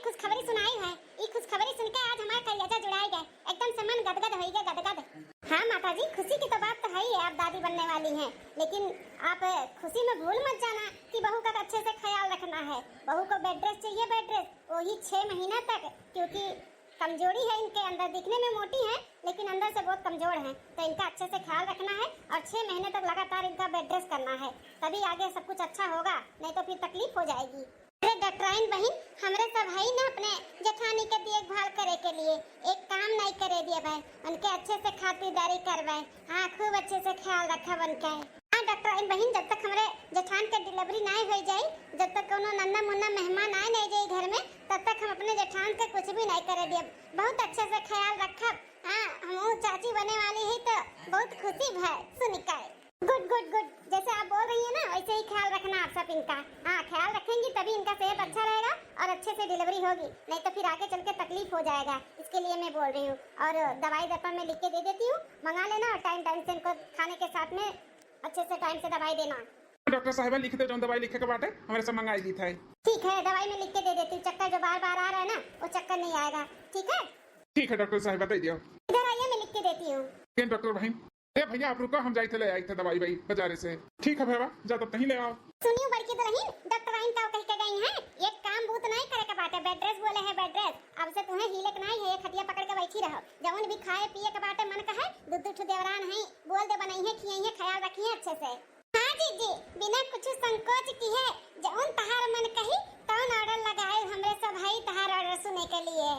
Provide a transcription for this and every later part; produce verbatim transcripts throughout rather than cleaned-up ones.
खुशखबरी सुनाई है। ई खुशखबरी सुन के आज हमार कलिजा जुड़ाई गए, एकदम से मन गदगद होई गए, गदगद। हाँ माता जी, खुशी की तो बात तो है ही है, आप दादी बनने वाली हैं, लेकिन आप खुशी में भूल मत जाना कि बहू का अच्छे से ख्याल रखना है। बहू को बेड रेस्ट चाहिए, बेड रेस्ट, वही छह महीना तक, क्योंकि कमजोरी है इनके अंदर, दिखने में मोटी है लेकिन अंदर से बहुत कमजोर है, तो इनका अच्छे से ख्याल रखना है और छह महीने तक लगातार इनका बेड रेस्ट करना है, तभी आगे सब कुछ अच्छा होगा, नहीं तो फिर तकलीफ हो जाएगी। अरे डॉक्टराइन बहिन, हमरे सब हई ना अपने जेठानी के देखभाल करे के लिए, एक काम नहीं करे दिए भाई, उनके अच्छे से खातिरदारी करबे। हाँ, खूब अच्छे से ख्याल रखब उनके। हाँ डॉक्टराइन बहिन, जब तक हमरे जेठान के डिलीवरी नहीं हो जाई, जब तक कोनो नन्ना मुन्ना मेहमान आए नहीं जाई घर में, तब तक हम अपने जेठान के कुछ भी नहीं करे दिए। बहुत अच्छे से ख्याल रखब। हाँ, हम चाची बने वाली है तो बहुत खुशी है सुन के। गुड गुड गुड, जैसे आप बोल रही है ना वैसे ही ख्याल रखना आप सब इनका। हाँ, ख्याल रखेंगी तभी इनका सेहत अच्छा रहेगा और अच्छे से डिलीवरी होगी, नहीं तो फिर आगे चल के तकलीफ हो जाएगा। इसके लिए मैं बोल रही हूँ। और दवाई दर्पण में लिख के दे देती हूँ, मंगा लेना और टाइम टाइम से इनको खाने के साथ में अच्छे से टाइम से दवाई देना। डॉक्टर साहिबा, लिख दे, जौन दवाई लिखे के बाटे हमरे सब मंगाई दी था। ठीक है, दवाई में लिख के दे देती हूँ, चक्कर जो बार बार आ रहा है ना, वो चक्कर नहीं आएगा। ठीक है, ठीक है डॉक्टर साहिबा, दे दियो। इधर आइए, मैं लिख के देती हूँ। केन डॉक्टर भाई? ए भैया, आप रुको, हम जाई थे ले आई थे दवाई बाई बाजारे से। ठीक है भैया, जा तब तहीं ले आओ। सुनियो बड़की दुल्हन, डॉक्टराइन का कह के गई हैं, एक काम बूत नहीं करे के बाटे, बेड रेस्ट बोले है, बेड रेस्ट। अब से तुम्हें हीले के नहीं है, ये खटिया पकड़ के बैठी रहो। जौन भी खाए पिए के बाटे मन का है, दू दू ठो देवरान है, बोल दे बनई है, खियाई है, ख्याल रखी है अच्छे से। हाँ जीजी, बिना कुछ संकोच किहे जौन तहार मन कही तौन ऑर्डर लगाए, हमरे सब हई तहार ऑर्डर सुने के लिए।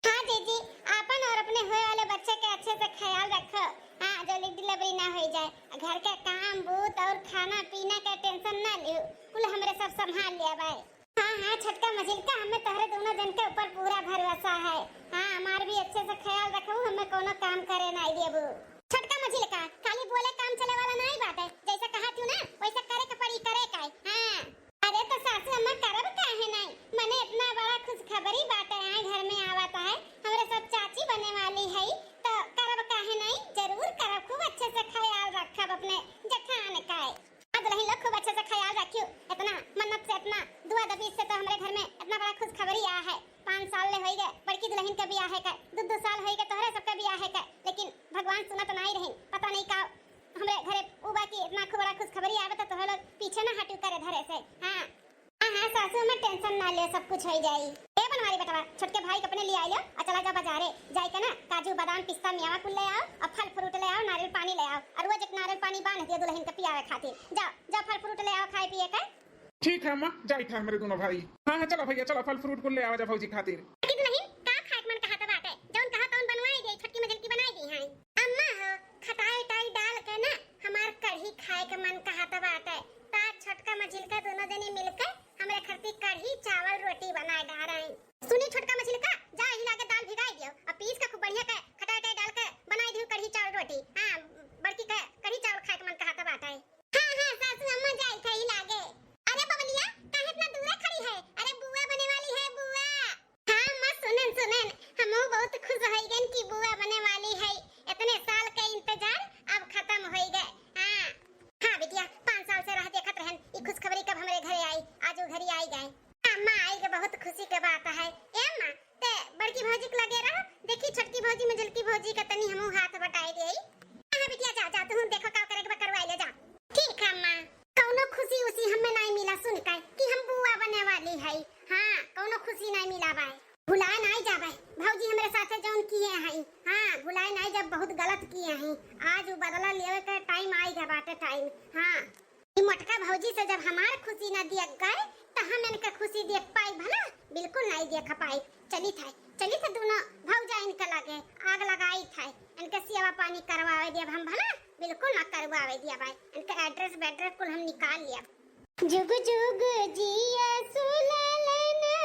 हाँ जीजी, आपन और अपने होए वाले बच्चे के अच्छे से ख्याल रखो। हाँ, जल्दी डिलीवरी ना हो जाए। घर के काम बूत और खाना पीना के टेंशन ना लियो, कुल हमरे सब संभाल लिया भाई। हाँ हाँ छोटका मझिलका, हमें तोहरे दोनों जन के ऊपर पूरा भरोसा है। हाँ, हमार भी अच्छे से ख्याल रखबू, हमें कोनो काम करे नहीं देबू। छोटका मझिलका, खाली बोले काम चले वाला नहीं बाटे, जैसे कहा तू ना वैसे करे के पड़ी, करे का है। हाँ। अरे तो सासू अम्मा, करब काहे नहीं, मने इतना बड़ा खुशखबरी बाटे आए घर में आवत है, हमरे सब चाची बने वाली है, तो करब काहे नहीं, जरूर करब, खूब अच्छे से ख्याल रखब अपने जेठान का है। आ दुल्हन लोग खूब अच्छे से ख्याल रखियो। इतना मन्नत से, इतना दुआ दबीज से तो हमरे घर में इतना बड़ा खुशखबरी आया है। पाँच साल ले होई गए बड़की दुल्हन के बियाह है का, दो दो साल होई गए तोहरे सबके बियाह है का, लेकिन भगवान सुनत नहीं रहिन। पता नहीं का हमरे घरे उबा की इतना खूब बड़ा खुशखबरी आवे तो तोहरे लोग पीछे ना हटियो करे धरे से। हाँ। हाँ, हाँ, सासू अम्मा टेंशन ना ले, सब कुछ होई जाई। ए बनवारी बेटवा, छोटके भाई के अपने ले आइलो और चला जाओ बाजारे, जाई के ना काजू, बादाम, पिस्ता, मेवा कुल ले आओ और फल फ्रूट ले आओ, नारियल पानी ले आओ और रोज एक नारियल पानी बांध दियो दुल्हन के पियावे खातिर। जाओ, जाओ फल फ्रूट ले आओ खाए पिए के। ठीक है अम्मा, जाई था हमरे दोनों भाई। हाँ, हाँ, चला भैया, चला फल फ्रूट कुल ले आवा जा भौजी खातिर। छोटकी दुल्हन, का खाए के मन कहत बाटे? जौन कहा तौन बनवाई दे, छोटकी मझिलकी बनाई दी हैं। अम्मा हो, खटाई उटाई डाल के ना हमार कढ़ी खाए के मन कहत बाटे। ता छोटका मझिलका दोनों जने मिलके हमरे खातिर कढ़ी चावल रोटी बनाए डारे। सुनी छोटका मझिलका, जा यही लागे दाल भिगाई दियो और पीस के खूब बढ़िया के खटाई उटाई डाल के बनाई दियो कढ़ी चावल रोटी। हाँ, बड़की के कढ़ी चावल खाए के मन कहत बाटे। हाँ, हाँ, सासू अम्मा जाई खाई लागे। अरे बबलिया, काहे इतना दूर खड़ी है? अरे बुआ बने वाली है, बुआ। हाँ अम्मा, सुनन, सुनन, हमहू बहुत खुश होई गन कि बुआ बने वाली है। इतने साल के इंतजार अब खत्म होई गए। हाँ। हाँ बिटिया, पाँच साल से राह देखत रहन, ई खुशखबरी कब हमरे घरे आई, आज वो घरी आई गए। अम्मा आई के बहुत खुशी के बात है। ए अम्मा, ते बड़की भौजी के लगे रहो, देखी छोटकी भौजी, मझिलकी भौजी के तनी हमहू हाथ बटाए देई। हाँ बिटिया, जा, जा, तू देखो का करे के बा, करवाई ले जा। ठीक है अम्मा। कौनो खुशी उसी हमें नहीं मिला सुन के कि हम बुआ बने वाली है। हाँ, कौनो खुशी नहीं मिला बाय। भुलाए नहीं जाबे, भौजी हमरे साथे जौन किए हैं। हाँ, भुलाए नहीं जाब, बहुत गलत किए हैं। आज वो बदला लेवे के टाइम आई गया बाटे टाइम। हाँ। ई मोटका भौजी से जब हमार खुशी ना दिया गए, त हम इनके खुशी देख पाई भला? बिल्कुल नहीं देख पाई। चली था, चली था दोनों भौजाइन के लगे, आग लगाई था, इनके सेवा पानी करवावे दिया हम भला? बिल्कुल ना करवावे दिया भाई। इनके एड्रेस वेड्रेस कुल हम निकाल लिया। जुग जुग जिया सुललना,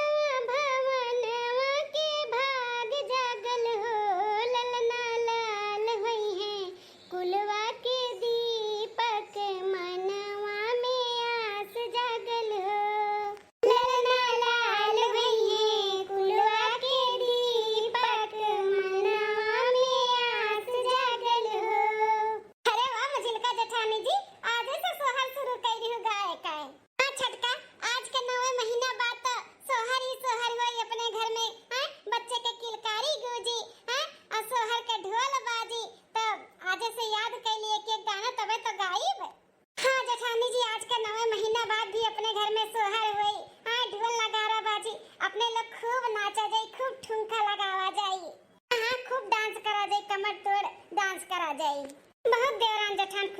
भवनवा के भाग जागल हो, ललना लाल होई है कुलवा के दीपक, मनवा में आस जागल हो। ललना लाल होइहे कुलवा के दीपक, मनवा में आस जागल हो। अरे वाह मझिलका जेठानी जी, आज से सोहर शुरू कर दिहु गाए का। हाँ छोटका, आज के नवे महीना बाद तो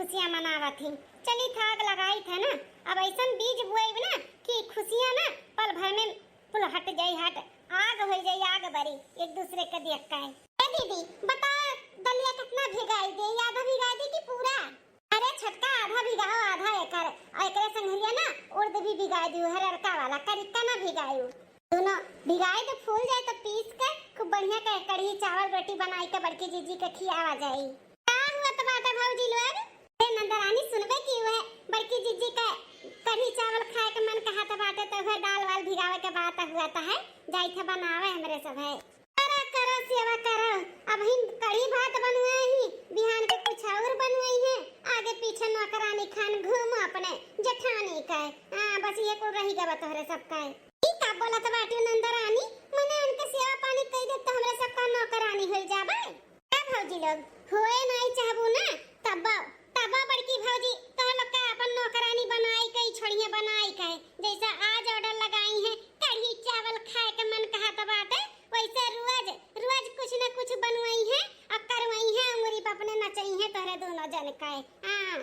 खुशियाँ मनावत ही। चली, थाक लगाई थे ना, अब ऐसन बीज बुआई ना कि खुशियाँ ना पल भर में कुल हट जाई, हट, आग होइ जाई, आग बरी एक दूसरे के देख के। ए दीदी, बता, दलिया कितना भिगाई दे, आधा भिगाई दे कि पूरा? अरे छोटका, आधा भिगाओ, आधा एकर, और एकरे संगरिया ना उड़द भी भिगाई दियो, हररका वाला, करिका ना भिगायू। दोनों भिगाई तो फूल जाए तो पीस के खूब बढ़िया के कढ़ी चावल रोटी बनाई के बड़की जीजी के खियावा जाई। का हुआ तो बाटा भौजी लोग? ए नंदरानी, सुनबे की हुए बड़की जीजी के कढ़ी चावल खाए के मन कहा तो बाटे, तो हुए दाल वाल भिगावे के बात हुआ तो है, जाई थे बनावे हमरे सब है। करा, करा, सेवा करा। अबहिन कढ़ी भात बनवाई ही, बिहान के कुछ और बनवाई है। आगे पीछे नौकरानी खान घूमो अपने जेठानी के। हाँ, बस ये कुल रही गवा तोहरे सबका। ई का बोलत बाटियो नंदरानी? मने उनके सेवा पानी कई दे तो हमरे सबका नौकरानी होई जाबे? ए भौजी लोग, होए नाई चाहबू ना, तब तब बड़की भौजी तोह लोग के अपन नौकरानी बनाई के छोड़िए, बनाई के। जैसे आज order लगाई है, कढ़ी चावल खाए के मन कहत बाटे, वैसे रोज, रोज कुछ न कुछ बनवाई है और करवाई है, अंगुरी पे अपने नचई है तोहरे दोनों जन के। हाँ,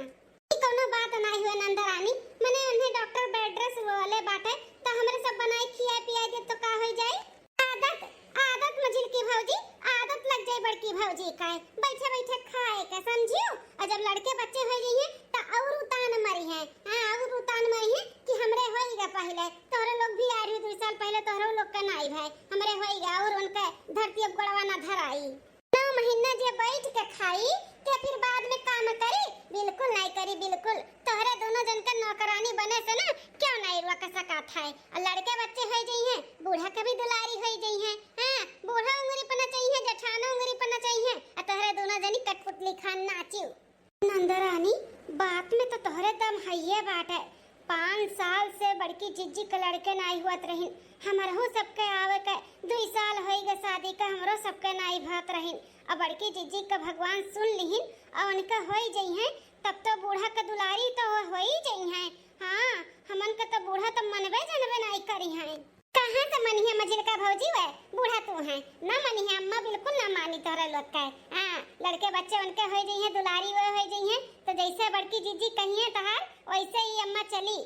ई कौनो बात नाई हुए नंदरानी, मने उन्हें डॉक्टर bed rest बोले बाटे, तो हमरे सब बनाई खिया पिया दे तो का हो जाई? आदत, आदत मझिलकी भौजी, आदत लग जाई बड़की भौजी का, बैठे बैठे खाए के, समझियो? और जब लड़के बच्चे हो जाइए, तो और उतान मरी है। हाँ, और उतान मरी है कि हमरे होई गा पहले, तोहरे लोग भी आए रही दुई साल पहले, तोहरे लोग के नाई भाई, हमरे होई गा, और उनके धरती अब गोड़वा ना धराई। नौ महीना जे बैठ के खाई, ते फिर बाद में काम करी? बिल्कुल नाई करी, बिल्कुल। तोहरे दोनों जन के नौकरानी बने से ना, क्यों नाई रुआ के सकात है? और लड़के बच्चे होई जाई हैं, बूढ़ा के भी दुलारी होई जाई हैं। हाँ, बूढ़ा उंगरी पर नचई हैं, जेठानो उंगरी पर नचई हैं, और तोहरे दोनों जनी कठपुतली खान नाचियो। नंदरानी, बात में तो तोहरे दम हइये बाटे। पाँच साल से बड़की जिज्जी के लड़के नाई हुअत रहिन, हमरहू सबके आवे के दुई साल होई गए शादी के, हमरो सबके नाई भत रहिन। अब बड़की जिज्जी के भगवान सुन लिहिन और उनके होई जइहें, तब तो बूढ़ा के दुलारी तो होई जइहें। हाँ, हमन के तो बूढ़ा तो मनबे जनबे नाई करिहें। कहाँ से मनिहे मझिलका भौजी, वे बूढ़ा तू हैं, ना मनिहे अम्मा, बिल्कुल ना मानी तोहरे लोग के। हाँ, लड़के बच्चे उनके होई जइहें, दुलारी वे होई जइहें, तो जैसे बड़की जिज्जी कहिहें तोहार, वैसे ही अम्मा चली।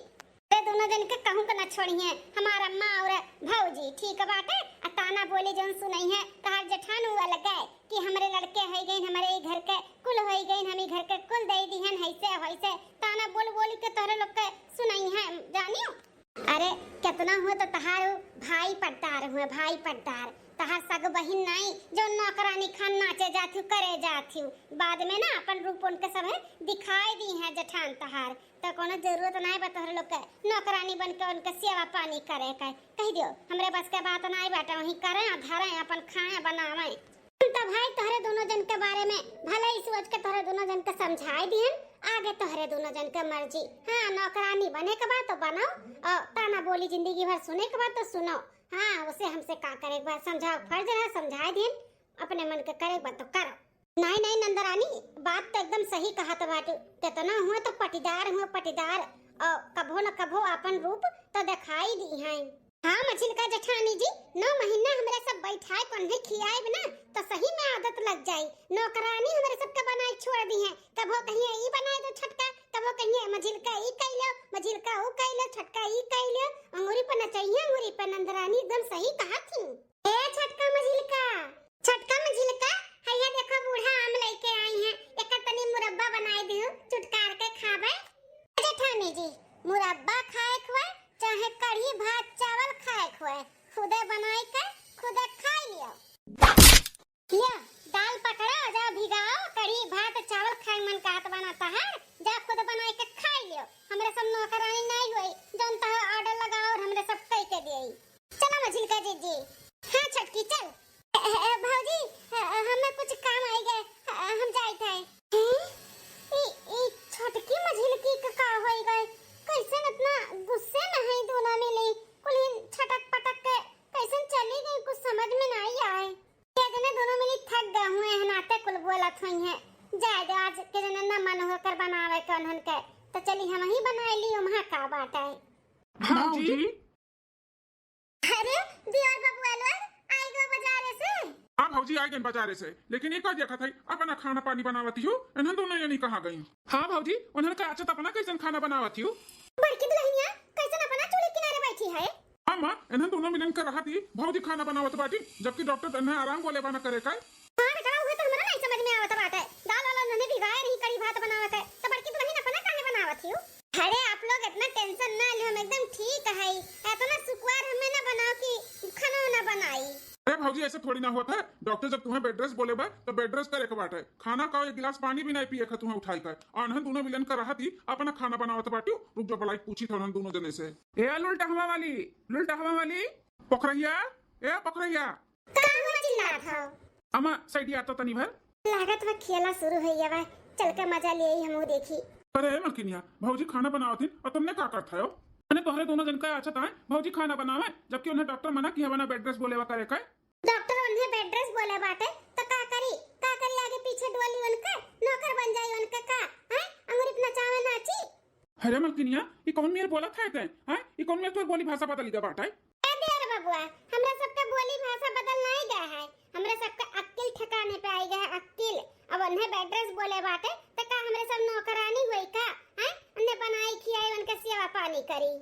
तोहरे दोनों जन के कहूँ के ना छोड़िहें, हमार अम्मा और भौजी, ठीक बाटे? आ ताना बोली जौन सुनइहें, तोहार जेठान उ अलगे कि हमरे लड़के होई गइन, हमरे ई घर के कुल होई गइन, हम ई घर के कुल दे दिहन, हैसे वैसे ताना बोल बोली के तोहरे लोग के सुनइहें, जानियो। अरे, केतना हुए तो तहार उ भाई पट्टार हुए, भाई पट्टार। तहार सग बहिन नाई, जो नौकरानी खान नाचे जात हूँ, करे जात हूँ। बाद में ना अपन रूप उनके सब है दिखाई दिहे जेठान तहार। तो कोनो जरूरत नाई बा तोहरे लोग के नौकरानी बन के उनके सेवा पानी करे के। कह दियो, हमरे बस के बात नाई बाटे, वहीं करें, धरें, अपन खाएं, बनावें। हम तो भाई तोहरे दोनों जन के बारे में भले ही सोच के तोहरे दोनों जन के समझाए दिहन, आगे तोहरे दोनों जन के मर्जी। हाँ, नौकरानी बने के बा तो बनाओ, और ताना बोली जिंदगी भर सुने के बा तो सुनो। हाँ, उसे हमसे का करे के बा, समझाओ फर्ज रहा, समझाए दिहन, अपने मन के करे के बा तो करो। नाई, नाई नंदरानी, बात तो एकदम सही कहत बाटू। केतना हुए तो पटीदार हुए पटीदार, और कभो न कभो आपन रूप तो दिखाई दिहें। हाँ मझिलका जेठानी जी, नौ महीना हमरे सब बैठाए कोन्हे खियाएब ना, तो सही में आदत लग जाई। नौकरानी हमरे सबके बनाए छोड़ दिहें। कभो कहिए ई बनाए दो छोटका, कभो कहिए मझिलका ई कइ लो, मझिलका ऊ कइ लो, छोटका ई कइ लो। अंगूरी पर नचइहे, अंगूरी पर नंदरानी एकदम सही कहत ही। ए छोटका मझिलका, छोटका मझिलका, हैया देखो बूढ़ा आम लइके आई हैं, एकर तनी मुरब्बा बनाए दियो, चुटकार के खाबे। जेठानी जी, मुरब्बा खाए खुए, चाहे कढ़ी भात चावल खाए खुए, खुदे बनाए के, खुदे खाए लियो। लियो, दाल पकड़ो, जाओ भिगाओ, कढ़ी भात चावल खाए मन कहत बना तहार, जा खुद बनाए के खाए लियो। हमरे सब नौकरानी नाई होई, जौन तहार order लगाओ और हमरे सब कई के दिए। चलो मझिलका जीजी। हाँ छोटकी चल। ए, ए, भौजी, ए, ए, हमें कुछ काम आई गए, ए, हम जाइत है। हैं? ई, ई छोटकी मझिलकी का, का होई गए? कैसन इतना गुस्से में है दोनों मिली? कुलिन छटक पटक के कैसन चली गई, कुछ समझ में नहीं आए। के जने दोनों मिली थक गए हुए हैं, नाते कुल बोलत हुई हैं। जाए दे, आज के जने न मन हो कर बनावे के उन्हन के, तो चली हम ही बनाए ली, उम्हा का बात है। भौजी। अरे, दियोर बबुआ लोग, आई गो बाजारे से। हाँ भौजी, आ गइन बाजारे से, लेकिन ई का देखत है, अपना खाना पानी बनावत हियो, इन्हन दुनो जनी कहाँ गइन? हाँ भौजी, उन्हन का अच्छा त अपना कैसन खाना बनावत हियो? बड़की दुलहिनिया कैसन अपना चूल्हे किनारे बैठी है? हाँ माँ, इन्हन दुनो मिलन के रहत ही भौजी खाना बनावत बाटी, जबकि डॉक्टर तन्हे आराम बोले बा न करे का। हाँ बेटा, उहे तो हमरा नहीं समझ में आवत बाटे। दाल वाल उन्हने भिगाए रही, कढ़ी भात बनावत है, तो बड़की दुलहिन अपना काहे बनावत हियो? अरे आप लोग इतना tension ना लियो, हम एकदम ठीक है। इतना सुकुवार हमें ना बनाओ कि खाना ना बनाई। अरे भौजी, ऐसे थोड़ी ना होत है। डॉक्टर जब तुम्हें bed rest बोले बा, तो bed rest करे के बाटे। खाना का एक गिलास पानी भी नहीं पिए के तुम्हें उठाई का। और उन्हन दुनो मिलन के रहत ही अपना खाना बनावत बाटी। रुक जाओ, बुलाई पूछी था उन्हन दुनो जने से। ए लुलटहवा वाली, लुलटहवा वाली, पोखरहिया, ए पोखरहिया। का हुआ चिल्लात हो? अम्मा, side आ तो तनी भर। लागत बा खेला शुरू होइ गवा, चल के मजा ले आई हमहू देखी। अरे ए मलकिनिया, भौजी खाना बनावत हिन और तुमने का करत हो? अने तोहरे दुनो जन का अच्छा ताए भौजी खाना बनावे, जबकि उन्हें डॉक्टर मना किहे बा ना bed rest बोले बा करे का। डॉक्टर उन्हें bed rest बोले बाटे, तो का करी, का करी आगे पीछे डोली उनका, नौकर बन जाई उनका का, हैं? अंगुरी पे नचावे नाची। अरे मलकिनिया, ई कौन मेर बोलत है तैं? हैं? ई कौन मेर तोर बोली भाषा बदल गया बाटे? ए देवर बबुआ, हमरा सबका बोली भाषा बदल नाई गया है, हमरा सबका अक्किल ठिकाने पे आई गया है, अक्किल। अब उन्हें bed rest बोले बाटे, त का हमरे सब नौकरानी होई का? हैं? उन्हें बनाई खियाई, उनके सेवा पानी करी।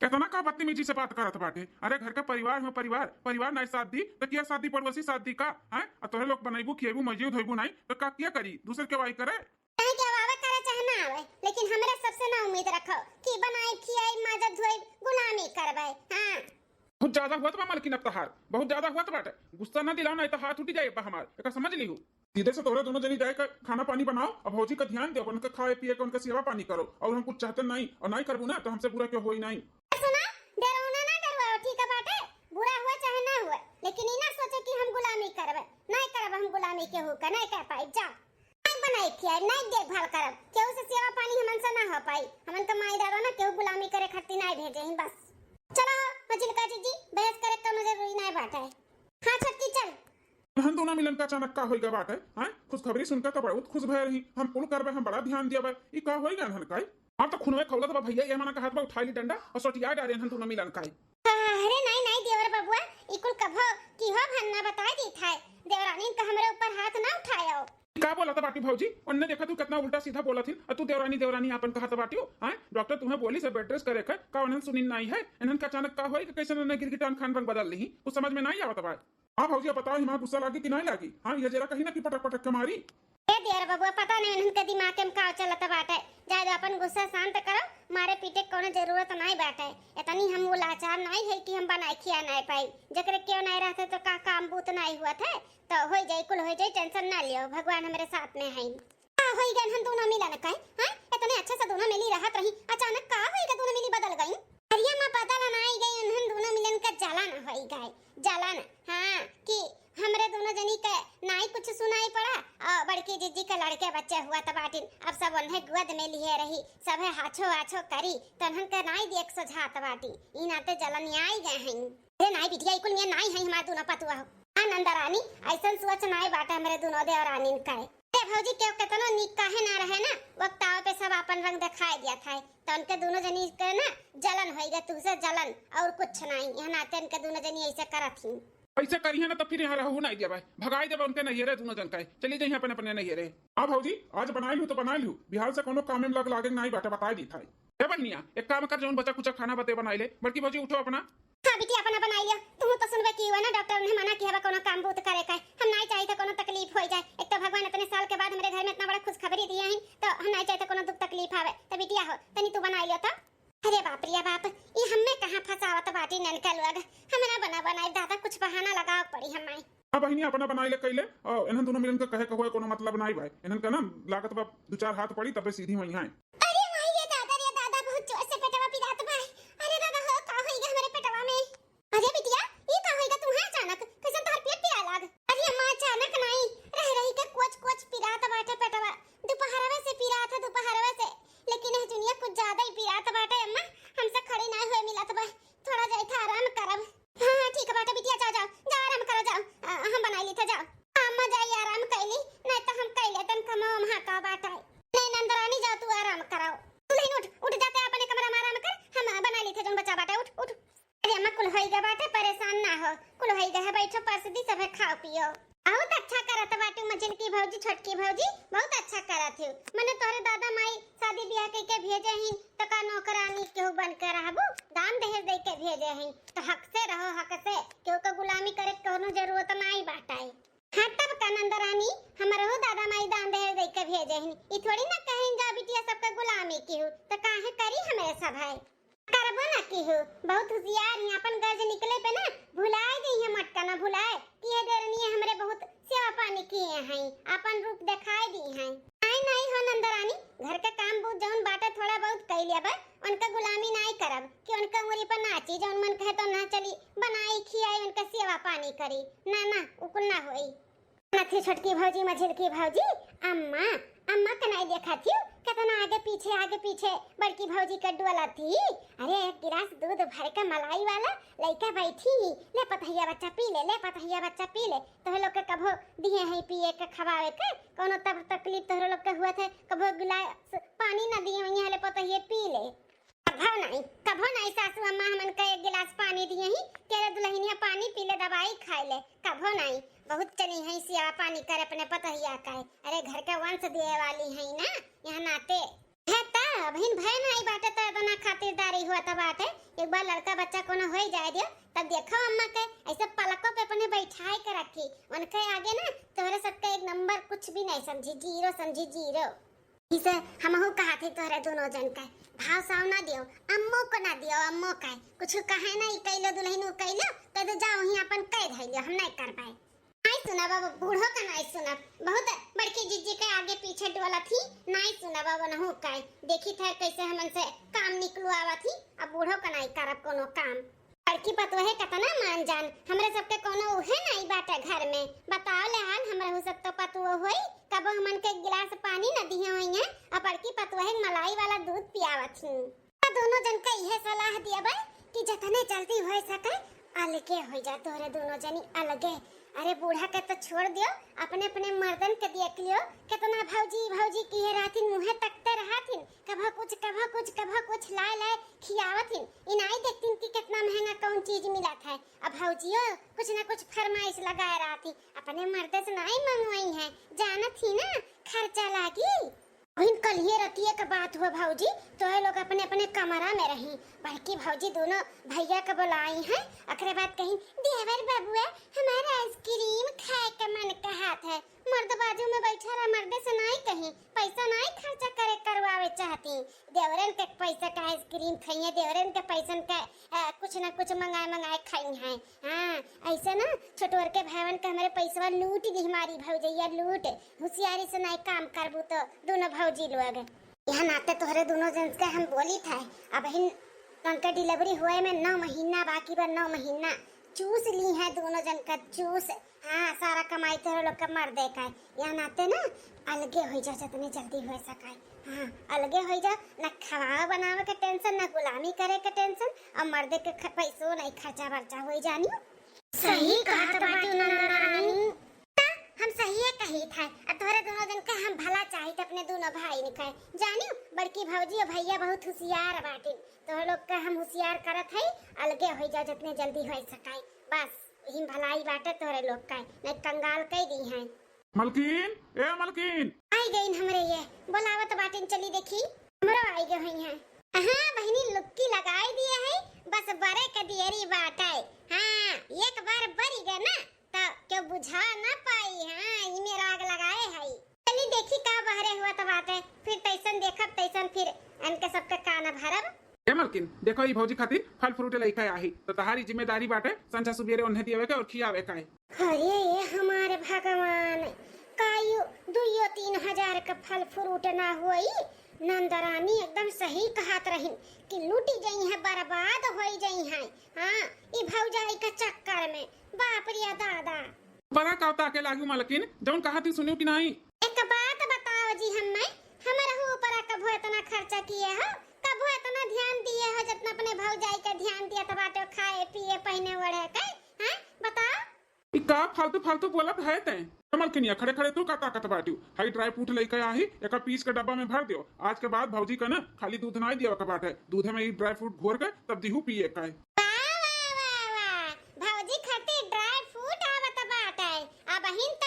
कितना का बदतमीजी से बात करत बाटे? अरे घर का परिवार हो परिवार, परिवार नाई साथ दी, त किया साथ दी, पड़ोसी साथ दी का? हैं? आ तोहरे लोग बनैबू, खियैबू, मजियो धोइबू नाई, त का किया करी? दूसर के वाई करे? चाहे केहू आवे करे चाहे ना आवे, लेकिन हमरे सबसे ना उम्मीद रखो कि बनाइब, खियाइब, माजब, धोइब, गुलामी करबे। हाँ। बहुत ज्यादा हुआ बा मालकिन अब तहार, बहुत ज्यादा हुआ बाटे। गुस्सा ना दिलाओ, नहीं तो हाथ उठी जाए बा हमार, एका समझ लीहू। सीधे से तोहरे दुनो जनी जाए के खाना पानी बनाओ, अब भौजी का ध्यान दे, उनके खाए पिए के, उनके सेवा पानी करो। और हम कुछ चाहते नहीं, और नहीं करबू ना तो हमसे बुरा क्यों होई नहीं। सुना, डरौना ना डरवाओ, ठीक है बाटे, बुरा हुआ चाहे ना हुआ, लेकिन ई ना सोचे कि हम गुलामी करबे, नहीं करब हम गुलामी केहू का, नहीं कर पाई, जा। नहीं बनाई खियाई, नहीं देखभाल करब, केहू से सेवा पानी हमन से ना हो पाई। हमन का माई दादा ना केहू गुलामी करे खातिर नहीं भेजे ही बस। चलो हो, मझिलका जीजी, बहस करे कौनो जरूरी नहीं बाटे। हाँ छोटकी, चल। हम दोनों मिलन का अचानक का होइगा बाटे? हाँ, खुशखबरी सुनकर तो बहुत खुश भय रही। हम कुल करबे, हम बड़ा ध्यान दियाबे। ई का होइगा इन्हन का? हम तो खुनवे खौलत बा भैया, ये मना कहत बा उठाई ली डंडा और सोटिया डारे इन्हन दोनों मिलन का। अरे नहीं, नहीं देवर बबुआ, ई कुल कभो की हो भन्ना बताई दी था। देवरानी का हमरे ऊपर हाथ ना उठायो। का बोलत बाटी भौजी? उनने देखा तू कितना उल्टा सीधा बोलत हिन, और तू देवरानी देवरानी आपन कहत बाटी हो, हाँ? डॉक्टर तुम्हें बोली से bed rest करे के, का उन्हन सुनिन नहीं है? इन्हन का अचानक का होई कि कैसे उन्होंने गिरगिटान खान रंग बदल ली? कुछ समझ में नहीं आवत बा। हाँ भौजी, अब बताओ, हिमा गुस्सा लागी कि नहीं लागी? हाँ, ये जरा कहीं ना कि पटक पटक के मारी। ए देवर बबुआ, पता नहीं इन्हन के दिमाग में का चलत बाटे। जाए दो, अपन गुस्सा शांत करो, मारे पीटे के कोनो जरूरत नहीं बाटे। इतनी हम वो लाचार नहीं है कि हम बनाए खिया नहीं पाई। जकरे क्यों नहीं रहते तो का काम बूत नहीं हुआ थे, तो होई जाई, कुल होई जाई, tension ना लियो, भगवान हमरे साथ में हैं। का होई गए हम दोनों मिलन का, हाँ? इतने अच्छे से दोनों मिली रहत रही, अचानक का होई गए दोनों मिली बदल गई? अरे माँ, बदल नाई गई, उन्हन दोनों मिलन का जलन होई गए, जलन, हाँ, कि हमरे दोनों जनी के नाई कुछ सुनाई पड़ा, और बड़की जीजी के लड़के बच्चे हुआ त बाटिन, अब सब उन्हें गोद में लिए रही, सभे हाछो हाछो करी, त उन्हन के नाई देख सोझात बाटी, ई नाते जलन आई गए हैं। अरे नाई बिटिया, ई कुल में नाई है हमार दोनों पतुआ हो। आ नंदरानी, ऐसन सोच नाई बाटे हमरे दोनों देवरानिन का। ए भौजी, केहू केतनो नीक काहे ना रहे ना, वक्त आवे पे सब आपन रंग दिखाई दिया था। तो उनके दोनों जनी के ना जलन होई गए, तुझसे जलन और कुछ नहीं। यह नाते उनके दोनों जनी ऐसे करत ही। ऐसे करिहे ना तो फिर यहाँ रहू नहीं देबे, भगाई देबे उनके नैहरे दोनों जन का। चली जाइए अपने अपने नैहरे। हाँ भौजी, आज बनाई लू तो बनाई लू, बिहार से कोनो काम में लग लागे नहीं बाटे, बताई दी था। ए बहनिया, एक काम कर, जौन बचा कुचा खाना बते बनाई ले। बड़की भौजी उठो अपना। हाँ बिटिया, अपना बनाई लिया। तू तो सुनबे की हुआ ना, डॉक्टर ने मना किया बा कोनो काम बूत करे का। हम नहीं चाहिए तो कोनो तकलीफ हो जाए। एक तो भगवान इतने साल के बाद हमरे घर में इतना बड़ा खुशखबरी दिया है, तो हम नहीं चाहिए तो कोनो दुख तकलीफ आवे। तो बिटिया हो, तनी तू बनाई लियो तो। अरे बाप रे बाप, ये हमें कहाँ फंसावत बाटी ननका लोग। हमें ना बना बनाई दादा, कुछ बहाना लगाओ पड़ी हमें। हाँ बहिनी, अपना बनाई ले कैले। और इन्हन दोनों मिलन के कहे के हुए कोनो मतलब नहीं भाई। इन्हन का ना लागत बा दो चार हाथ पड़ी तबे सीधी हुई हैं। अरे माई रे दादा रे दादा, बहुत जोर से पेटवा पिरात बा। अरे दादा हो, का होई गया हमरे पेटवा में? अरे बिटिया, ई का होई गया तुम्हें अचानक? कैसन तोहर पेट पिराए लाग? अरे अम्मा, अचानक नहीं, रह रही के कोच कोच पिरात बाटे पेटवा। दोपहरवे से पिरात है, दोपहरवे से। लेकिन यह जुनिया कुछ ज्यादा ही पिरात बाटे अम्मा, हमसे खड़ी नहीं हुए मिलत बा। थोड़ा जाई था आराम करब। हाँ, हाँ, ठीक बाटे बिटिया, जाओ, जाओ, जाओ आराम करो, जाओ। आ, हम बनाई ली था, जाओ। अम्मा जाई आराम कैली, नहीं तो हम कैले तन कमाओ हम हाँ का बाटे। नहीं नंदरानी, जाओ तू आराम कराओ। दुल्हन उठ, उठ जाते अपने कमरा में आराम कर, हम बनाई ली थे जौन बचा बाटे, उठ, उठ। अरे अम्मा, कुल होई गए बाटे, परेशान ना हो, कुल होई गए है, बैठो परसदी सभे खाओ पियो। बहुत अच्छा करत बाटू मझिलकी भौजी, छोटकी भौजी, बहुत अच्छा करत हो। मने तोहरे दादा माई शादी बियाह कइके भेजे ही, त का नौकरानी केहू बन के रहबू? दान दहेज दे के भेजे ही, त हक से रहो, हक से। केहू के गुलामी करे के कौनो जरूरत नाई बाटे। हाँ, तब का नंदरानी, हमरहू दादा माई दान दहेज दे के भेजे ही। ई थोड़ी ना कहिन जा बिटिया सबके गुलामी केहू, त काहे करी हमरे सब है? करबो ना केहू, बहुत हुसियार ही, अपन गर्ज निकले पे ना भुलाए देइहैं, मटका ना भुलाए कि ये देरनिया हमरे बहुत सेवा पानी किहे हैं, अपन रूप देखाए दिहे हैं। नाई, नाई हो नंदरानी, घर के काम बूत जौन बाटे थोड़ा बहुत कइ लेबे, उनका गुलामी नाई करब कि उनका उंगरी पर नाची, जौन मन कहे तो ना चली, बनाई खियाई, उनका सेवा पानी करी। ना, ना, उ कुल ना होई। नथी छोटकी भौजी, मझिलकी भौजी, अम्मा, अम्मा के नाई देखा थी, कितना आगे पीछे, आगे पीछे बड़की भौजी के डोला थी। अरे, एक गिलास दूध भर के मलाई वाला लइका बैठी, "ले पतहिया बच्चा पी ले, ले पतहिया बच्चा पी ले।" तोहरे लोग के कभो दिहे हैं पिए के, खवावे के, कौनो तब तकलीफ तोहरे लोग के हुआ थे, कभो गिलास पानी ना दिहे हैं, "ले पतहिया पी ले।" कभो नाई, कभो नाई सासू अम्मा हमन का एक गिलास पानी दिहे ही, "तेरे दुल्हनिया पानी पी ले, दवाई खाए ले।" कभो नाई। बहुत चली हैं सेवा पानी करे अपने पतोहिया का। अरे, घर के वंश दिए वाली हैं ना, यहाँ नाते। है त, अबहिन भय नाई बाटे त एतना खातिरदारी हुआ त बाटे। एक बार लड़का बच्चा कोनो होई जाए दियो, तब देखो अम्मा के ऐसे पलकों पे अपने बैठाए के रखी। उनके आगे ना तोहरे सबके एक नंबर कुछ भी नहीं समझी, जीरो समझी, जीरो। इसे हमहू कहा थे तोहरे दोनों जन का भाव साव ना दियो, अम्मो को ना दियो, अम्मो का कुछ कहे ना, ई कैलो दुल्हन उ कैलो, कह दे जाओ ही अपन कह धैलियो, हम नहीं कर पाए। नहीं सुना बाबा, बूढ़ो का नहीं सुना, बहुत बड़की जिज्जी के आगे पीछे डोला थी, नहीं सुना बाबा नहू का। देखी थे कैसे हमन से काम निकलवावा थी, अब बूढ़ो का नहीं करब कोनो काम। बड़की पतोहे कतना मान जान, हमरे सबके कोनो उहे नाई बाटे घर में। बताओ ले हाल, हमरे हु सब तो पतोह होई, कबो हमन के गिलास पानी न दिहे होई हैं, और बड़की पतोहे के मलाई वाला दूध पियावत ही। तो दोनों जन के इहे सलाह दिया बा कि जतने जल्दी हो सके अलगे हो जा, तोहरे दोनों जनी अलगे। अरे बूढ़ा के तो छोड़ दियो, अपने अपने मर्दन के देख लियो, कितना भौजी भौजी किहे रहथिन, मुँहे तकते रहथिन, कभो कुछ, कभो कुछ, कभो कुछ लाए लाए खियावत हिन। ई नाई देखतिन कि कितना महंगा कौन चीज मिलत है। अब भौजियो कुछ ना कुछ फरमाइश लगाए रहती, अपने मर्द से नाई मंगवाई है, जानत ही ना खर्चा लागी। अभिन कलिए रतिये के बात हुआ भौजी, तोहे लोग अपने अपने कमरा में रही, बड़की भौजी दोनों भैया के बुलाई हैं, ओकरे बाद कहीं, "देवर बबुआ, हमारा आइसक्रीम खाए के मन कहत है।" मर्द बाजू में बैठा रहा, मर्दे से नाई कहीं, पैसा नाई खर्चा करे करवावे चाहती। देवरन के पैसा का आइसक्रीम खाइए, देवरन के पैसन का, अ, कुछ ना कुछ मंगाए मंगाए खाई हैं। हाँ, ऐसे ना छोटवर के भाईवन के हमरे पैसवा लूट दी हमारी भौजैया, लूट। हुसियारी से नाई काम करबू तो दोनों भौजी लोग। यहाँ नाते तोहरे दोनों जन के हम बोली था, अबहिन उनके डिलीवरी हुए में नौ महीना बाकी बा, नौ महीना। चूस ली है दोनों जन का चूस। हाँ, सारा कमाई तोहरे लोग का मर्दे का है। यहाँ नाते ना अलगे हो जा, जितने जल्दी हो सकाए। हाँ, अलगे हो जा, ना खावा बनावे के टेंशन, ना गुलामी करे के टेंशन, और मर्दे के ख-, पैसो नहीं खर्चा बर्चा हो जानी। सही कहत बाटू नंदरानी। त हम सहिए कही था, अब तोहरे दोनों जन का हम भला चाहित अपने दोनों भाई ने कहे। जानियो, बड़की भौजी और भैया बहुत हुसियार बाटिन, तोहरे लोग का हम हुसियार करत है, अलगे हो जा जितने जल्दी हो सकाए। बस यही भलाई बाटे तोहरे लोग का, नहीं कंगाल कह दी हैं। मलकिन, ए मलकिन। आई गईन हमरे ये, बोलावत बाटिन, चली देखी। हमरो आई गए हुई हैं। हाँ बहिनी, लुक्की लगाई दिए है, बस बरे के दियरी बाटे। हाँ, एक बार बरी गए ना, त क्यों बुझा ना पाई। हाँ, इमे राग लगाए है। चली देखी का बहरे हुआ त बाटे, फिर तैसन देखब, तैसन फिर इनके सबके कान भरब। ए मलकिन, देखो ई भौजी खातिर फल फ्रूट लइके आही, तो तहारी जिम्मेदारी बाटे संझा सुबेरे उन्हें दियावे के और खियावे का है। अरे ये हमारे भगवान, कायु दुइयो तीन हजार के फल फ्रूट ना होई। नंदरानी एकदम सही कहत रहिन कि लूटी जइहैं, बर्बाद होई जइहैं। हाँ, ई भौजाई के चक्कर में, बाप रे दादा। बड़ा कावता के लागू मलकिन, जौन कहा थी सुनियो कि नहीं? एक बात बताओ जी, हम्मे, हमरहू ऊपर कभो इतना खर्चा किए हो, कभो इतना ध्यान दिए हो, जितना अपने भौजाई के ध्यान दिया तो बाटे, खाए, पिए, पहने, ओढ़े के, हैं? बताओ। ई का फालतू फालतू बोलत है तैं? ए मलकिनिया, खड़े खड़े तू का ताकत बाटियो? हई ड्राई फ्रूट लइके आही, एका पीस के डब्बा में भर दियो। आज के बाद भौजी का ना खाली दूध नाई दिया के बाटे, दूधे में ई ड्राई फ्रूट घोर के तब दिहू पिए का। वाह, वाह, वाह, वाह। भौजी खातिर ड्राई फ्रूट आवत बाटे। अबहिन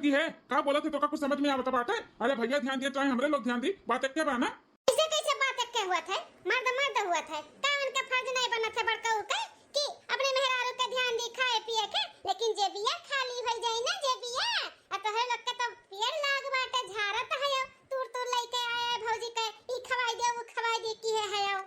ई है, का बोलत है, तोका कुछ समझ में आवत बाटे? अरे भैया ध्यान दिए, चाहे हमरे लोग ध्यान दी, बात एक्के बा ना। कैसे, कैसे बात एक्के हुआ थे? मर्द, मर्द हुआ थे। का उनके फर्ज नहीं बनत है बड़का के कि अपने मेहरारू के ध्यान दी खाए पिए के? लेकिन जेबिया खाली हो जाई ना, जेबिया। आ तोहरे लोग के तो पेड़ लाग बाटे, झारत है, तूर तूर लेके आए भौजी के, ई खवाई दे, वो खवाई दे, की है, है।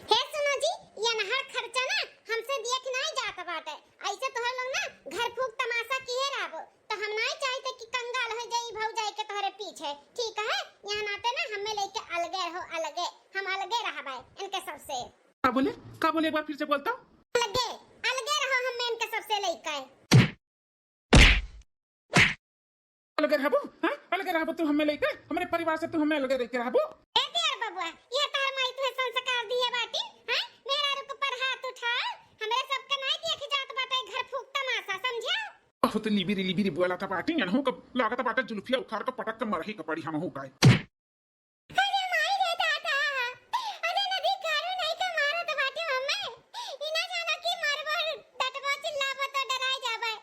हे सुनो जी, ये नहर खर्चा ना हमसे देख नाई जात बाटे। ऐसे तोहर लोग ना घर फूक तमाशा किए रहबो, तो हम नाई चाहते कि कंगाल हो जाई भौजाई के तोहरे पीछे, ठीक है? यहाँ नाते ना हमें लेके अलगे रहो, अलगे, हम अलगे रहबे इनके सबसे। का बोले? का बोले? एक बार फिर से बोलता। अलगे, अलगे रहो हमें इनके सबसे लेके। अलगे रहबो, हाँ? अलगे रहबो तू हमें लेके, हमरे परिवार से तू हमें अलगे लेके रहबो। ए दियर बबुआ, ये तार माई तुहे संस्कार दिए बाटी, हाँ? मेहरारू के ऊपर हाथ उठाओ, हमरे सबके नाई देखे जात बाटे घर फूक तमाशा, समझे? बहुत लिबिरी लिबिरी बोला था बाटी, अनहू का लागत बाटे जुल्फिया उखाड़ के पटक के मरही के पड़ी हमहू का। अरे माई रे दादा, अरे नदी कारू नहीं के मारत बाटे हमें। ई ना जानो कि मरबो, डटबो, चिल्लाबो तो डराई जाबे।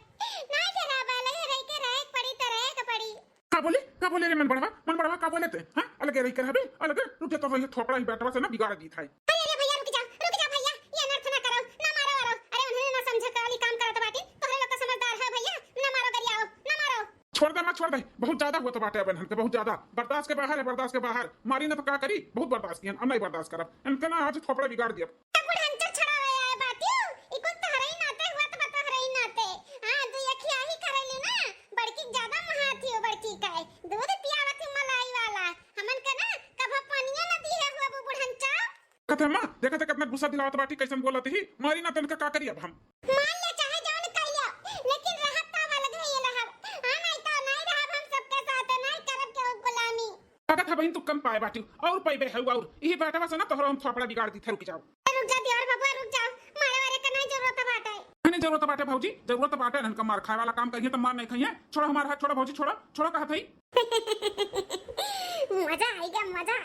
ना डराबे, अलगे रह के रहे के पड़ी तो रहे के पड़ी। का बोले? का बोले रे मन बढ़वा? मन बढ़वा का बोले ते? हाँ? अलगे रह के रहबे? अलगे? रुक जा तो वही थोपड़ा ही बैठवा से ना बिगाड़ दी था। अरे, अरे भैया रुक जा, रुक जा भैया, ये अनर्थ ना करो, ना मारो वारो। अरे उन्हें ना समझे वाली काम करत बाटी, तोहरे लोग तो समझदार है भैया, ना मारो गरियाओ, ना मारो। छोड़ दे, मत छोड़ दे, बहुत ज्यादा हुआ तो बाटे अब इनके, बहुत ज्यादा। बर्दाश्त के बाहर है, बर्दाश्त के बाहर। मारी ना तो का करी, बहुत बर्दाश्त किहन, अब नहीं बर्दाश्त करब। इनके ना आज थोपड़ा बिगाड़ दिया। ए बुढ़ंचर छड़ावे आए बाटियो, ई कुल तहरई नाते हुआ तो बा तहरई नाते। हाँ, दू अखिया ही करैली ना, बड़की ज्यादा महाती हो, बड़की का है। दूध पियावत ही मलाई वाला, हमन के ना कभो पनिया ना दिहे हुआ वो बुढ़ंचा। कथे माँ, देखा था कितना गुस्सा दिलावत बाटी, कैसन बोलत ही। मारी ना तनका का करी अब हम। मान ले चाहे जौन कहियो, लेकिन रहब तब अलग है ये रहब। हाँ, नहीं तो नहीं रहब हम सबके साथ, नहीं करब केहू गुलामी। लागत है बहिन तू कम पाए बाटी, और पैबे है और। यही बैठवा से ना तोहरो हम थोपड़ा बिगाड़ दी थे, रुक जाओ। रुक जा देवर बबुआ, रुक जाओ, मारे वारे का नहीं जरूरत बाटे। नहीं जरूरत बाटे भौजी, जरूरत बाटे। इनका मार खाए वाला काम करिए तो मार नहीं खाइए। छोड़ो हमार हाथ, छोड़ो भौजी, छोड़ो, छोड़ो कहत है। मजा आइगा, मजा।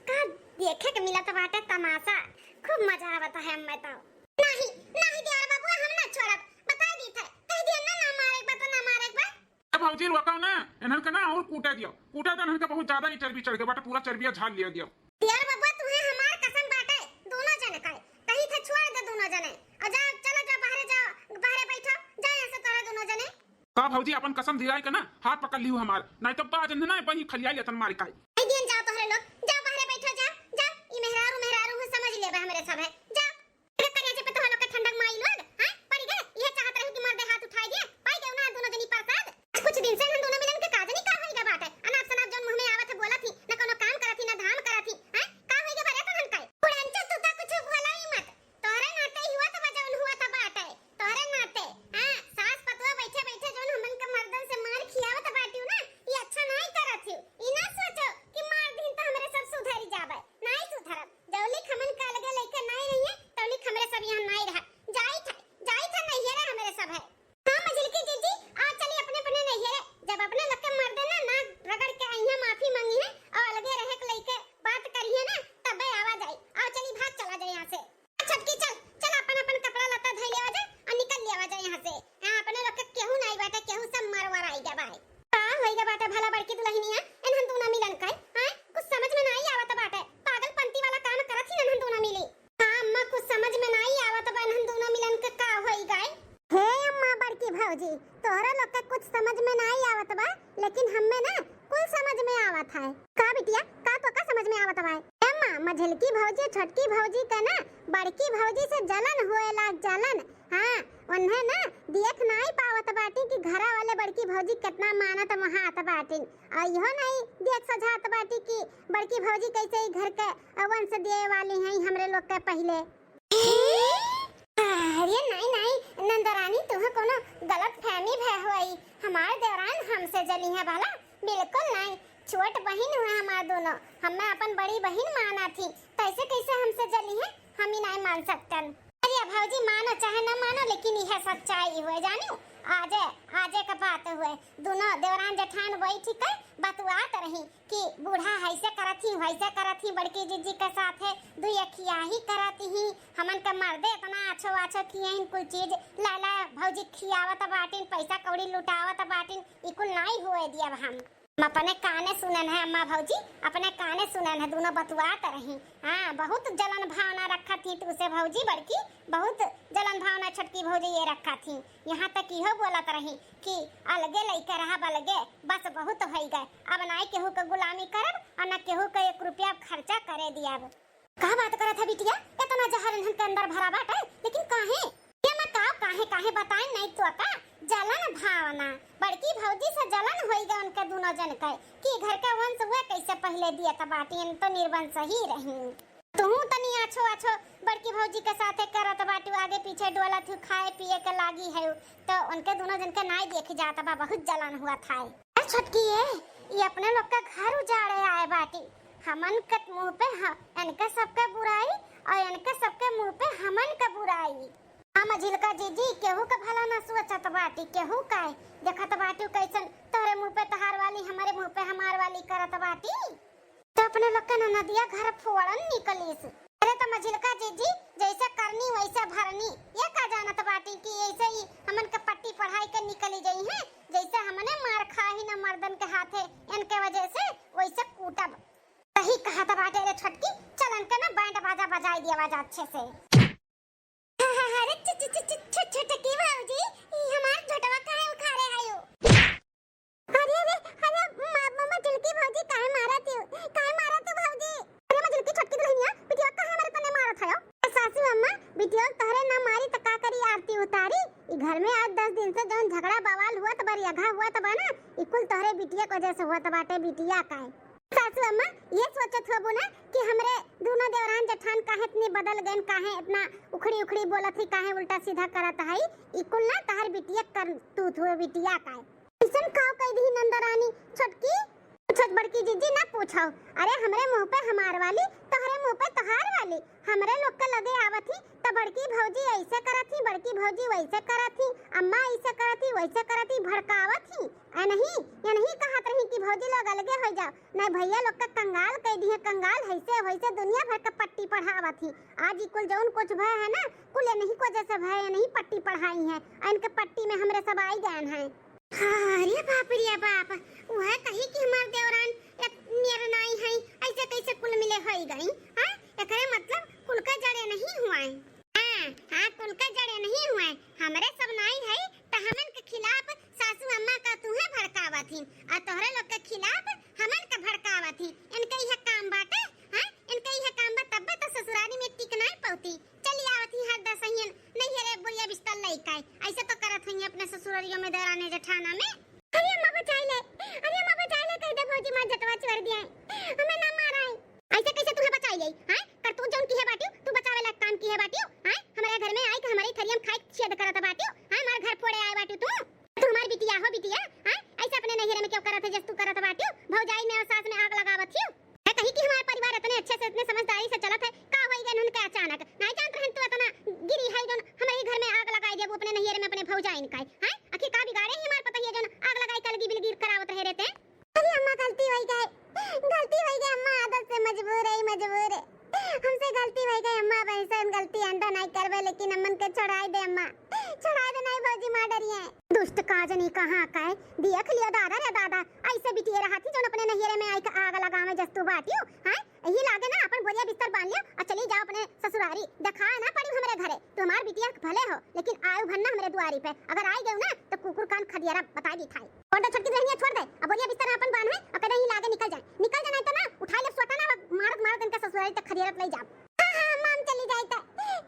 का देखे के मिलत बाटे तमाशा, खूब मजा आवत है हमें तो। नहीं, नहीं देवर बबुआ, हम ना छोड़ब, बता दी थे, कह दिया ना, ना मारे बा तो ना मारे बा। ए भौजी, रोकाओ ना, इन्हन के ना और कूटे दियो, कूटे दे, इन्हन के बहुत ज्यादा ही चर्बी चढ़ गया बाटे, पूरा चर्बिया झाड़ लिया दियो। देवर बबुआ, तुहे हमार कसम बाटे, दोनों जने का, कही थे छोड़ दे दोनों जने, और जा, चलो जा, बाहरे जाओ, बाहरे बैठो, जा यहाँ से तोरा दोनों जने। का भौजी, अपन कसम धिराई के ना हाथ पकड़ लिहू हमार, नहीं तो बाज ना बही खलियाई लेतन मारी काई। ए दियन, जाओ तोहरे लोग, जाओ बाहरे बैठो, जाओ, जाओ, ई मेहरारू, मेहरारू हूँ, समझ लेबे हमरे सब है, जाओ। अरे करिया जे पे तोहर लोग के ठंडक माई लोग, हैं? पड़ी गए, इहे चाहत रही कि मर्दे हाथ उठाई दिए, पाई गए ना दोनों जनी प्रसाद। आज कुछ दिन से हम दोनों मिलन के का जानी का होई गा बाटे, अनाप शनाप जौन मुंह में आवत है बोलत ही, ना कोनो काम करत ही, ना धाम करत ही, हैं? का होई गा बारे तोहन का? बुढ़ंचा तू ता कुछ बोला ही मत, तोहरे नाते ही हुआ त बा जौन हुआ त बाटे, तोहरे नाते, हाँ, सास पतुआ बैठे बैठे जौन हमन के मर्दन से मार खियावत बाटियो ना, ये अच्छा नहीं करत ही, ई ना सोचो कि मार दिन तो हमरे सब सुधरी जाबे, नहीं सुधरब। जौलिक हमन का अलगे लइके नाई रहिए, तौलिक हमरे सब यहाँ नाई रहा। जाई था, जाई था नैहरे हमरे सब है। हाँ, मझिलकी जीजी, आ चली अपने अपने नैहरे। जब अपने लोग के मर्दे ना नाक रगड़ के अइहें, माफी मांगिहें और अलगे रहे के लइके बात करिहें ना, तबे आवा जाई। आओ चली, भाग चला जाए यहाँ से। छोटकी चल, चल अपन अपन कपड़ा लत्ता धइ लेवा जा और निकल लेवा जा यहाँ से। हाँ, अपने लोग के केहू नाई बाटे, केहू सब मरवर आई गया बाय। का होई गा बाटे भला बड़की दुल्हनिया, इन्हन दूना मिलन का, हाँ? कुछ समझ में नाई आवत बाटे, पागलपंती वाला काम करत ही इन्हन दूना मिली। हाँ अम्मा, कुछ समझ में नाई आवत बा, इन्हन दूना मिलन के का होई गाय? हे अम्मा बड़की भौजी, तोहरा लोग के कुछ समझ में नाई आवत बा, लेकिन हम्मे ना कुल समझ में आवत है। का बिटिया, का तो का समझ में आवत बा? ए अम्मा, मझलकी भौजी, छोटकी भौजी के ना बड़की भौजी से जलन होए लाग जलन। हाँ, उन्हें ना देख नाई पावत बाटी कि घरा वाले बड़की भौजी कितना मानत महात बाटिन। और इहो नाई देख सझात बाटी कि बड़की भौजी कैसे ही घर के वंश दिए वाली हैं हमरे लोग के पहले। अरे नाई, नाई, नंदरानी, तुहे कोनो गलत फहमी भय होई। हमार देवरान हमसे जली है भला? बिल्कुल नाई। छोट बहिन हुआ हमार दोनों, हमें अपन बड़ी बहिन माना थी, तैसे कैसे हमसे जली है? हम ही नाई मान सकतन। अरे भौजी, मानो चाहे न मानो, लेकिन यह सच्चाई हुए, जानियो। आजे, आजे का बात हुए, दुनो देवरान जेठान बैठ के बतुआत रही कि बूढ़ा हइसे करत ही, वइसे करत ही, बड़की जिज्जी के साथे दुई अखियाही करत ही। हमन के मर्दे इतना अच्छो अच्छो किए हैं कुल चीज, लाला भौजी खियावत बाटिन, पैसा कौड़ी लुटावत बाटिन, ई कुल नाई हुए दियब हम। हम अपने काने सुनन है अम्मा भौजी, अपने काने सुनन है, दुनो बतुआत रही। हाँ, बहुत जलन भावना रखत ही तू से भौजी बड़की, बहुत जलन भावना छोटकी भौजी ये रखत ही। यहाँ तक इहो बोलत रही कि अलगे लइके रहब अलगे, बस बहुत होइ गए, अब नाई केहू के गुलामी करब और न केहू के एक रुपया खर्चा करे दियब। का बात करत है बिटिया? इतना जहर इन्हन के अंदर भरा बाटे, लेकिन काहे? ये मैं का काहे काहे बताई नहीं तो का? जलन भावना, बड़की भौजी से जलन होई गए उनके दुनो जन के कि घर के वंश हुए कैसे पहले दिए त बाटी, हम तो निर्वंश ही रही। तू तनी आछो आछो बड़की भौजी के साथे करत बाटू, आगे पीछे डोलत हूँ, खाए पिए के लागी है तो उनके दुनो जन के नाई देख जात बा, बहुत जलन हुआ था। ए छोटकी, ए, ये अपने लोग का घर उजाड़े आए बाटी, हमन के मुंह पे ह-, इनके सबके बुराई और इनके सबके मुंह पे हमन के बुराई। हम झिलका जीजी केहू के भला ना सोचत बाटी, केहू काहे देखत बाटी कैसन तोहरे मुंह पे तोहार वाली, हमरे मुंह पे हमार वाली करत बाटी। तो अपने लोग के ननदिया घर फोड़न निकलिस। अरे तो मझिलका जीजी जैसे करनी वैसे भरनी, ये का जानत बाटी कि ऐसे ही हमन के पट्टी पढ़ाई के निकली जाई है, जैसे हमने मार खा ही ना मर्दन के हाथे, इनके वजह से वैसे कूटब। सही कहत बाटे रे छोटकी, चल इनके ना बैंड बाजा बजाई दिया बाजा अच्छे से। अरे छु-, छु-, छु-, छु-, छु-, छोटकी भौजी, ई हमार झोटवा काहे उखाड़े आयो? अरे, अरे, अरे, मा-, मा-, मझिलकी भौजी, काहे मारत हो? काहे मारत हो भौजी? अरे, मझिलकी छोटकी दुल्हनिया, बिटिया काहे हमारे तने मारत है? ए सासू अम्मा, बिटिया तोहरे ना मारी त का करी आरती उतारी? ई घर में आज दस दिन से जौन झगड़ा बवाल हुआ त बा, रियघा हुआ त बा ना, ई कुल तोहरे बिटिया के वजह से हुआ त बाटे, बिटिया काहे? सासू अम्मा, ये सोचत होबू ना कि हमरे दोनों देवरान जेठान काहे इतनी बदल गइन, काहे इतना उखड़ी उखड़ी बोलत ही, काहे उल्टा सीधा करत हई? ई कुल ना तहर बिटिया करतूत हुए, बिटिया काहे? अइसन काव कह दी नंदरानी छोटकी? पूछत बड़की जीजी ना पूछो। अरे हमरे मुंह पे हमार वाली, तोहरे मुंह पे तोहार वाली। हमरे लोग के लगे आवत ही त बड़की भौजी ऐसे करत ही, बड़की भौजी वैसे करत ही, अम्मा ऐसे करत ही, वैसे करत ही, भड़कावत ही। ए नहीं, ये नहीं कहत रही कि भौजी लोग अलगे हो जाओ, नहीं भैया लोग का कंगाल कह दिए, कंगाल। हैसे वैसे दुनिया भर के पट्टी पढ़ावत ही। आज ई कुल जौन कुछ भय है ना, कुल ये नहीं को जैसे भय, ये नहीं पट्टी पढ़ाई है, इनके पट्टी में हमरे सब आई गए हैं। हाँ, अरे बाप रे बाप, वह कही कि हमार देवरान एक नियर नाई है, ऐसे कैसे कुल मिले होई गई? हाँ, एकरे मतलब कुल का जड़े नहीं हुआ है। हाँ, हाँ, कुल का जड़े नहीं हुआ है, हमरे सब नाई है, त हमन के खिलाफ सासू अम्मा का तुहे भड़कावत ही, और तोहरे लोग के खिलाफ हमन का भड़कावत ही। इनके यह काम बाटे, हाँ, इनके यह काम बा, तब्बे तो ससुरारी में टिक नाई पौती। चली आवत ही हर दसहियन, नहीं रे बोरिया बिस्तर लइका है। ऐसे तो करत हुई अपने ससुररियों में, देवराने जेठाना में। अरे अम्मा बचाई ले, अरे अम्मा बचाई ले, कह दे भौजी मार जटवा चोर दिया है, हमें ना मारा है। ऐसे कैसे तुम्हें बचाई ले, हैं? करतूत जौन की है बाटियो, तू बचावे लायक काम की है बाटियो, हैं? हमारे घर में आई के हमारे थरिया में खाए छेद करत बाटियो, हैं? हमारे घर फोड़े आए बाटियो तू। तू हमार बिटिया हो बिटिया, हैं? ऐसे अपने नैहरे में क्यों करत है जस तू करत बाटियो? भौजाई में और सास में आग लगावत हियो। है कही कि हमारा परिवार इतने अच्छे से, इतने समझदारी से चलत है, का होई गए उनके अचानक? नहीं जानत रहन तू इतना गिरी है जौन हमारे घर में आग लगाई देबू अपने नैहरे में अपने भौजाइन का, हैं? आखिर का बिगाड़े ही हमार पतोहिया जौन आग लगाई के अलगी बिलगी करावत रहे रहते? अरे अम्मा गलती होई गए, गलती होई गए अम्मा, आदत से मजबूर है, मजबूर है। हमसे गलती होई गए अम्मा, अब ऐसा गलती आइंदा नहीं करबे, लेकिन अम्मन के छोड़ाई दे अम्मा, छोड़ाई दे, नहीं भौजी मार डरिए। दुष्ट काजनी कहाँ का है, देख लियो दादा रे दादा, ऐसे बिटिये रहा थी जौन अपने नैहरे में आई के आग लगावे जस तू बाटियो, हैं? यही लागे ना अपन बोरिया बिस्तर बांध लियो और चली जाओ अपने ससुरारी, दिखाए ना पड़ी हमरे घरे। तू हमार बिटिया भले हो, लेकिन आयु भर ना हमरे दुआरी पे, अगर आई गयो ना तो कुकुर कान खदियारा बताई दी थाई। छोड़ दे छोटकी दुल्हनिया, छोड़ दे, अब बोरिया बिस्तर अपन बांध है और कदे ही लागे निकल जाए, निकल जाए नहीं तो ना उठाई ले सोटा ना, मारत मारत इनका ससुरारी तक खदियारत ले जाओ। हाँ, हाँ, अम्मा, हम चली जाई त,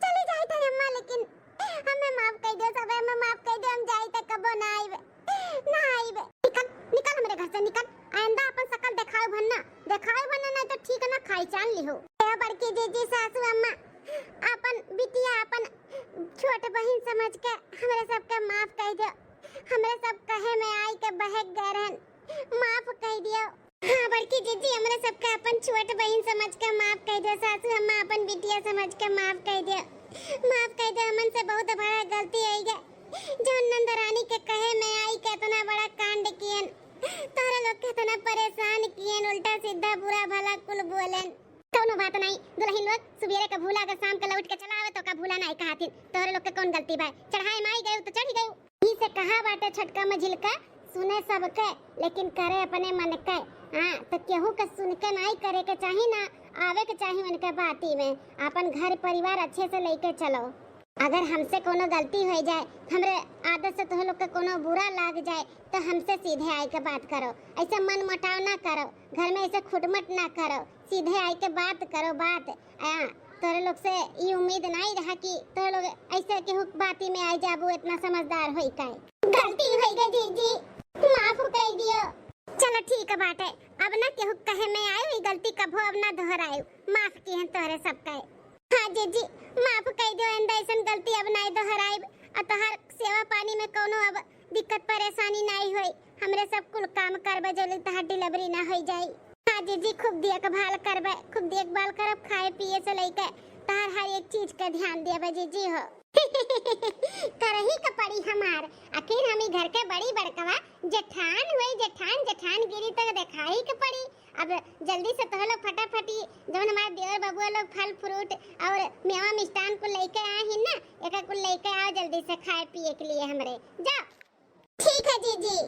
चली जाई त अम्मा, लेकिन हमें माफ कर दो, सब हमें माफ कर दो, हम जाई त कबो ना आइबे, ना आइबे। निकल, निकल हमरे घर से, निकल। आइंदा अपन शकल देखाओ भन्ना, देखाओ भन्ना, नहीं तो ठीक ना खाई चान लिहो। ए बड़की जीजी, सासू अम्मा, अपन बिटिया, अपन छोट बहिन समझ के हमरे सबके माफ कर दो। हमरे सब कहे में आई के बहक गए रहन, माफ कर दियो। हाँ बड़की जीजी, हमरे सबके अपन छोट बहिन समझ के माफ कर दो। सासू अम्मा, अपन बिटिया समझ के माफ कर दो, माफ कर दो। हमन से बहुत बड़ा गलती हो गया, जौन नंदरानी के कहे में आई के इतना बड़ा कांड कियन, तोहरे लोग के इतना परेशान कियन, उल्टा सीधा बुरा भला कुल बोलन। कौनो बात नहीं, दुल्हन लोग सुबेरे का भूला अगर शाम के लौट के चला आवे तो का भूला नहीं कहातिन। तोहरे लोग के कौन गलती बा? चढ़ाए में आई गयू तो चढ़ गयू। ई से कहा बाटे छोटका मझिलका, सुने सबके लेकिन करे अपने मन के। हाँ, तो केहू के सुन के नहीं करे के चाही ना, आवे के चाही उनके बाती में। अपन घर परिवार अच्छे से लेके चलो। अगर हमसे कोनो गलती हो जाए, हमरे आदत से तोह लोग के कोनो बुरा लाग जाए, तो हमसे सीधे आए के बात करो। ऐसे मन मोटाव ना करो, घर में ऐसे खुटमट ना करो, सीधे आए के बात करो। बात आ, तोरे लोग से ई उम्मीद नहीं रहा कि तोरे लोग ऐसे केहू बाती में आ जाबू, इतना समझदार होई काहे। गलती हो गई जीजी, माफ कर दियो। चलो ठीक बाटे, अब ना केहू कहे में आयो, ई गलती कभो अब ना दोहरायो। माफ किहन तोहरे सब कहे। हाँ जीजी, माफ कर दियो, आइंदा ऐसन गलती अब ना दोहराइब। और तोहार सेवा पानी में कोनो अब दिक्कत परेशानी नहीं होई। हमरे सब कुल काम करबे जल्दी तोहार डिलीवरी ना हो जाई। हाँ जीजी, खूब देखभाल करबे, खूब देखभाल करब, खाए पिए से लेके तोहार हर एक चीज के ध्यान देबे जीजी हो। करही के पड़ी हमार, आखिर हम ई घर के बड़ी बड़कवा जेठान हुई, जेठान, जेठान गिरी तक देखाही के पड़ी। अब जल्दी से तोह लोग फटाफटी जौन हमार देवर बबुआ लोग फल फ्रूट और मेवा मिष्ठान कुल लेके आए हैं ना, एका कुल लेके आओ जल्दी से खाए पिए के लिए हमरे। जाओ। ठीक है जीजी।